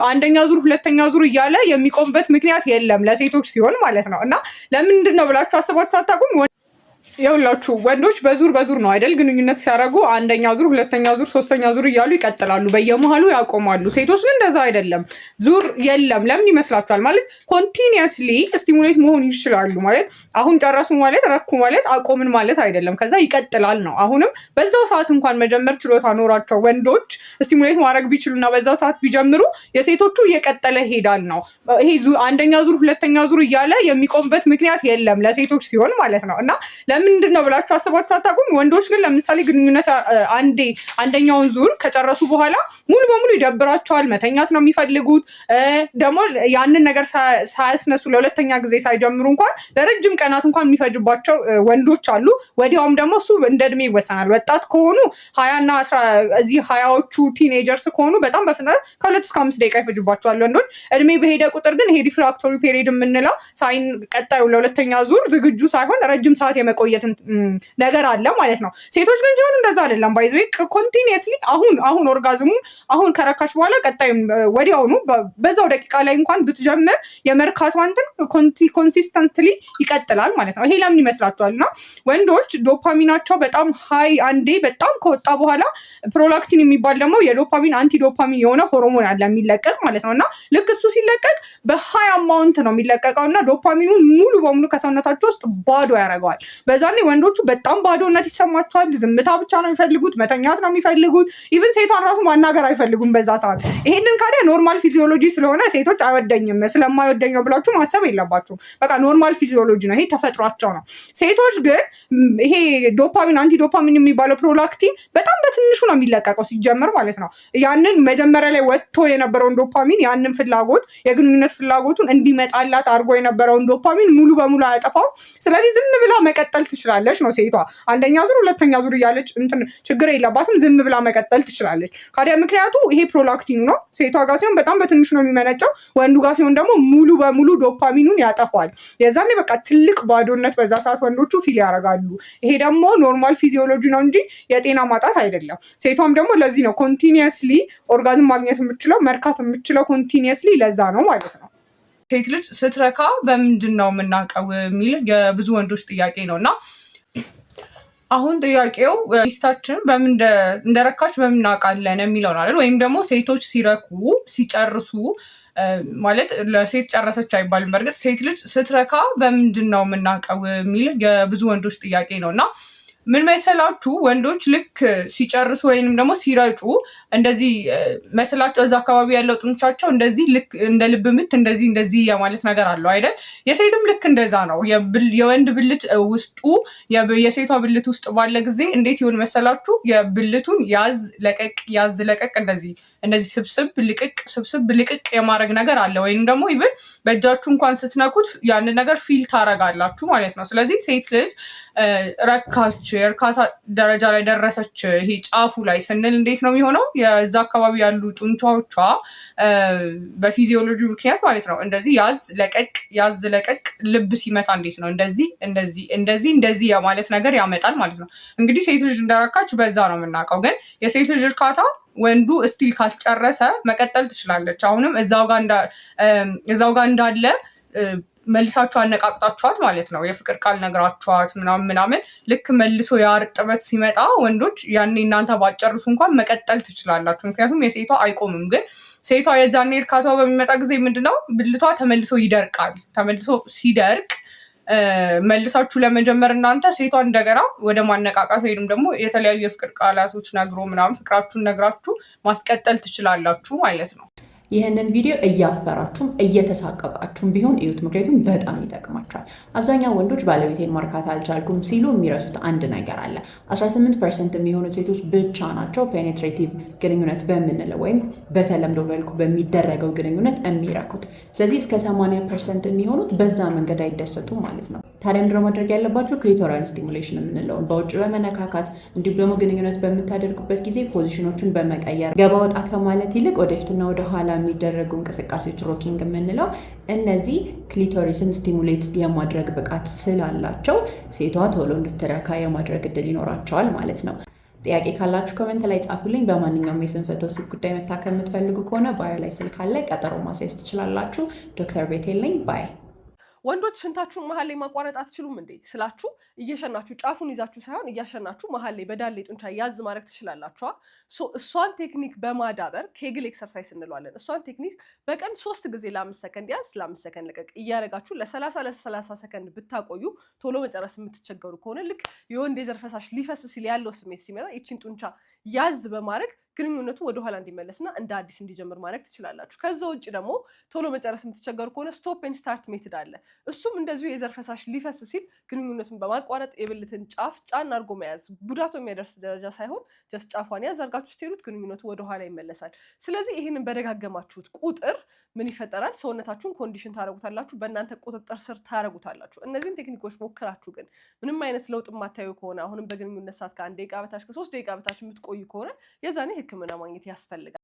አንደኛ ዙር፣ ሁለተኛ ዙር እያለ የሚቆምበት ምክንያት የለም ለሴቶች ሲሆን ማለት ነው። እና ለምንድን ነው ብላችሁ አስባችሁ አታውቁም? የሁላችሁ ወንዶች በዙር በዙር ነው አይደል ግንኙነት ሲያደርጉ፣ አንደኛ ዙር፣ ሁለተኛ ዙር፣ ሶስተኛ ዙር እያሉ ይቀጥላሉ። በየመሀሉ ያቆማሉ። ሴቶች ግን እንደዛ አይደለም። ዙር የለም። ለምን ይመስላችኋል? ማለት continuously stimulate መሆን ይችላሉ። ማለት አሁን ጨረሱ ማለት፣ ረኩ ማለት፣ አቆምን ማለት አይደለም። ከዛ ይቀጥላል ነው። አሁንም በዛው ሰዓት እንኳን መጀመር ችሎታ ኖሯቸው ወንዶች stimulate ማድረግ ቢችሉ እና በዛው ሰዓት ቢጀምሩ የሴቶቹ እየቀጠለ ይሄዳል ነው። ይሄ አንደኛ ዙር፣ ሁለተኛ ዙር እያለ የሚቆምበት ምክንያት የለም ለሴቶች ሲሆን ማለት ነው። እና ለምንድን ነው ብላችሁ አስባችሁ አታውቁም? ወንዶች ግን ለምሳሌ ግንኙነት አንዴ አንደኛውን ዙር ከጨረሱ በኋላ ሙሉ በሙሉ ይደብራቸዋል። መተኛት ነው የሚፈልጉት። ደግሞ ያንን ነገር ሳያስነሱ፣ ለሁለተኛ ጊዜ ሳይጀምሩ እንኳን ለረጅም ቀናት እንኳን የሚፈጅባቸው ወንዶች አሉ። ወዲያውም ደግሞ እሱ እንደ እድሜ ይወሰናል። ወጣት ከሆኑ፣ 20ና እዚህ 20ዎቹ teenagers ከሆኑ በጣም በፍጥነት ከ2 እስከ 5 ደቂቃ ይፈጅባቸዋል ወንዶች። እድሜ በሄደ ቁጥር ግን ይሄ refractory period የምንለው ሳይን ቀጣዩ ለሁለተኛ ዙር ዝግጁ ሳይሆን ረጅም ሰዓት የመቆየት ነገር አለ ማለት ነው። ሴቶች ግን ሲሆን እንደዛ አይደለም። By the way, continuously አሁን አሁን orgasm ኡ አሁን ከረካሽ በኋላ ቀጣዩ ወዲያውኑ በዛው ደቂቃ ላይ እንኳን ብትጀምር የመርካቷ እንትን consistently ይቀጥላል ማለት ነው። ይሄ ለምን ይመስላችኋል? እና ወንዶች ዶፓሚናቸው በጣም high አንዴ በጣም ከወጣ በኋላ prolactin የሚባል ደግሞ የ dopamine anti dopamine የሆነ ሆርሞን አለ የሚለቀቅ ማለት ነው። እና ልክ እሱ ሲለቀቅ በ high amount ነው የሚለቀቀው እና ዶፓሚኑን ሙሉ በሙሉ ከሰውነታቸው ውስጥ ባዶ ያደርገዋል። በዛኔ ወንዶቹ በጣም ባዶነት ይሰማቸዋል። ዝምታ ብቻ ነው የሚፈልጉት፣ መተኛት ነው የሚፈልጉት። Even ሴቷን ራሱ ማናገር አይፈልጉም በዛ ሰዓት። ይሄንን ካዲያ normal physiology ስለሆነ ሴቶች አይወደኝም፣ ስለማይወደኝ ነው ብላችሁ ማሰብ የለባችሁም። በቃ normal physiology ነው፣ ይሄ ተፈጥሯቸው ነው። ሴቶች ግን ይሄ dopamine anti dopamine የሚባለው prolactin በጣም በትንሹ ነው የሚለቀቀው ሲጀመር ማለት ነው። ያንን መጀመሪያ ላይ ወጥቶ የነበረውን ዶፓሚን፣ ያንን ፍላጎት፣ የግንኙነት ፍላጎቱን እንዲመጣላት አድርጎ የነበረውን ዶፓሚን ሙሉ በሙሉ አያጠፋውም። ስለዚህ ዝም ብላ መቀጠል ትችላለች ነው ሴቷ። አንደኛ ዙር፣ ሁለተኛ ዙር እያለች እንትን ችግር የለባትም። ዝም ብላ መቀጠል ትችላለች። ካዲያ ምክንያቱ ይሄ prolactin ኑ ነው። ሴቷ ጋር ሲሆን በጣም በትንሹ ነው የሚመነጨው። ወንዱ ጋር ሲሆን ደግሞ ሙሉ በሙሉ ዶፓሚኑን ያጠፋዋል። የዛኔ በቃ ትልቅ ባዶነት በዛ ሰዓት ወንዶቹ feel ያደርጋሉ። ይሄ ደግሞ normal physiology ነው እንጂ የጤና ማጣት አይደለም። ሴቷም ደግሞ ለዚህ ነው continuously orgasm ማግኘት የምትችለው፣ መርካት የምትችለው continuously ለዛ ነው ማለት ነው። ሴት ልጅ ስትረካ በምንድን ነው የምናውቀው የሚል የብዙ ወንዶች ጥያቄ ነው። እና አሁን ጥያቄው ሚስታችን በምን እንደረካች በምን እናውቃለን የሚለው ነው አይደል? ወይም ደግሞ ሴቶች ሲረኩ፣ ሲጨርሱ፣ ማለት ለሴት ጨረሰች አይባልም። በእርግጥ ሴት ልጅ ስትረካ በምንድን ነው የምናውቀው የሚል የብዙ ወንዶች ጥያቄ ነው። እና ምን መሰላችሁ፣ ወንዶች ልክ ሲጨርሱ ወይንም ደግሞ ሲረጩ እንደዚህ መሰላቸው እዛ አካባቢ ያለው ጡንቻቸው እንደዚህ ልክ እንደ ልብ ምት እንደዚህ እንደዚህ የማለት ነገር አለው አይደል? የሴትም ልክ እንደዛ ነው። የወንድ ብልት ውስጡ የሴቷ ብልት ውስጥ ባለ ጊዜ እንዴት ይሆን መሰላችሁ? የብልቱን ያዝ ለቀቅ፣ ያዝ ለቀቅ፣ እንደዚህ እንደዚህ ስብስብ ልቅቅ፣ ስብስብ ልቅቅ የማድረግ ነገር አለ። ወይንም ደግሞ even በእጃችሁ እንኳን ስትነኩት ያንን ነገር feel ታረጋላችሁ ማለት ነው። ስለዚህ ሴት ልጅ ረካች፣ የእርካታ ደረጃ ላይ ደረሰች፣ ይሄ ጫፉ ላይ ስንል እንዴት ነው የሚሆነው? የዛ አካባቢ ያሉ ጡንቻዎቿ በ physiology ምክንያት ማለት ነው እንደዚህ ያዝ ለቀቅ፣ ያዝ ለቀቅ፣ ልብ ሲመታ እንዴት ነው እንደዚህ እንደዚህ እንደዚህ እንደዚህ የማለት ነገር ያመጣል ማለት ነው። እንግዲህ ሴት ልጅ እንደረካች በዛ ነው የምናውቀው። ግን የሴት ልጅ እርካታ ወንዱ still ካልጨረሰ መቀጠል ትችላለች። አሁንም እዛው ጋር እንዳለ መልሳችሁ አነቃቅጣችኋት ማለት ነው። የፍቅር ቃል ነግራችኋት ምናምን ምናምን ልክ መልሶ ያ እርጥበት ሲመጣ ወንዶች ያኔ እናንተ ባትጨርሱ እንኳን መቀጠል ትችላላችሁ። ምክንያቱም የሴቷ አይቆምም። ግን ሴቷ የዛኔ እርካቷ በሚመጣ ጊዜ ምንድነው ብልቷ ተመልሶ ይደርቃል። ተመልሶ ሲደርቅ መልሳችሁ ለመጀመር እናንተ ሴቷ እንደገና ወደ ማነቃቃት ወይም ደግሞ የተለያዩ የፍቅር ቃላቶች ነግሮ ምናምን ፍቅራችሁን ነግራችሁ ማስቀጠል ትችላላችሁ ማለት ነው። ይህንን ቪዲዮ እያፈራችሁም እየተሳቀቃችሁም ቢሆን እዩት፣ ምክንያቱም በጣም ይጠቅማችኋል። አብዛኛው ወንዶች ባለቤቴን ማርካት አልቻልኩም ሲሉ የሚረሱት አንድ ነገር አለ። 18% የሚሆኑ ሴቶች ብቻ ናቸው penetrative ግንኙነት በምንለው ወይም በተለምዶ መልኩ በሚደረገው ግንኙነት የሚረኩት። ስለዚህ እስከ 80% የሚሆኑት በዛ መንገድ አይደሰቱም ማለት ነው። ታዲያ ምንድነው ማድረግ ያለባቸው? Clitoral stimulation የምንለውን በውጭ በመነካካት፣ እንዲሁም ደግሞ ግንኙነት በምታደርጉበት ጊዜ position ኦችን በመቀየር፣ ገባ ወጣ ከማለት ይልቅ ወደፊትና ወደኋላ የሚደረጉ እንቅስቃሴዎች፣ rocking የምንለው፣ እነዚህ clitoris ን stimulate የማድረግ ብቃት ስላላቸው ሴቷ ቶሎ እንድትረካ የማድረግ እድል ይኖራቸዋል ማለት ነው። ጥያቄ ካላችሁ comment ላይ ጻፉልኝ። በማንኛውም የስንፈተ ወሲብ ጉዳይ መታከም የምትፈልጉ ከሆነ bio ላይ ስልክ አለ፣ ቀጠሮ ማስያዝ ትችላላችሁ። ዶክተር ቤቴል ነኝ። Bye። ወንዶች ሽንታችሁን መሀል ላይ ማቋረጥ አትችሉም እንዴ ስላችሁ፣ እየሸናችሁ ጫፉን ይዛችሁ ሳይሆን እያሸናችሁ መሀል ላይ በዳሌ ጡንቻ ያዝ ማድረግ ትችላላችኋ። So እሷን ቴክኒክ በማዳበር Kegel exercise እንለዋለን። እሷን ቴክኒክ በቀን 3 ጊዜ ለ5 ሰከንድ ያዝ፣ ለ5 ሰከንድ ልቀቅ እያደረጋችሁ ለ30 ሰከንድ ብታቆዩ፣ ቶሎ መጨረስ የምትቸገሩ ከሆነ ልክ የወንድ የዘር ፈሳሽ ሊፈስ ሲል ያለው ስሜት ሲመጣ ይችን ጡንቻ ያዝ በማድረግ ግንኙነቱ ወደኋላ እንዲመለስና እንደ አዲስ እንዲጀምር ማድረግ ትችላላችሁ። ከዛ ውጭ ደግሞ ቶሎ መጨረስ የምትቸገሩ ከሆነ stop and start method አለ። እሱም እንደዚሁ የዘር ፈሳሽ ሊፈስ ሲል ግንኙነቱን በማቋረጥ የብልትን ጫፍ ጫን አድርጎ መያዝ፣ ጉዳት በሚያደርስ ደረጃ ሳይሆን just ጫፏን ያዝ አድርጋችሁ ስትሄዱት ግንኙነቱ ወደኋላ ይመለሳል። ስለዚህ ይህንን በደጋገማችሁት ቁጥር ምን ይፈጠራል? ሰውነታችሁን condition ታደርጉታላችሁ፣ በእናንተ ቁጥጥር ስር ታደርጉታላችሁ። እነዚህን ቴክኒኮች ሞክራችሁ ግን ምንም አይነት ለውጥ የማታዩ ከሆነ፣ አሁንም በግንኙነት ሰዓት ከ1 ደቂቃ በታች፣ ከ3 ደቂቃ በታች የምትቆዩ ከሆነ የዛኔ ሕክምና ማግኘት ያስፈልጋል።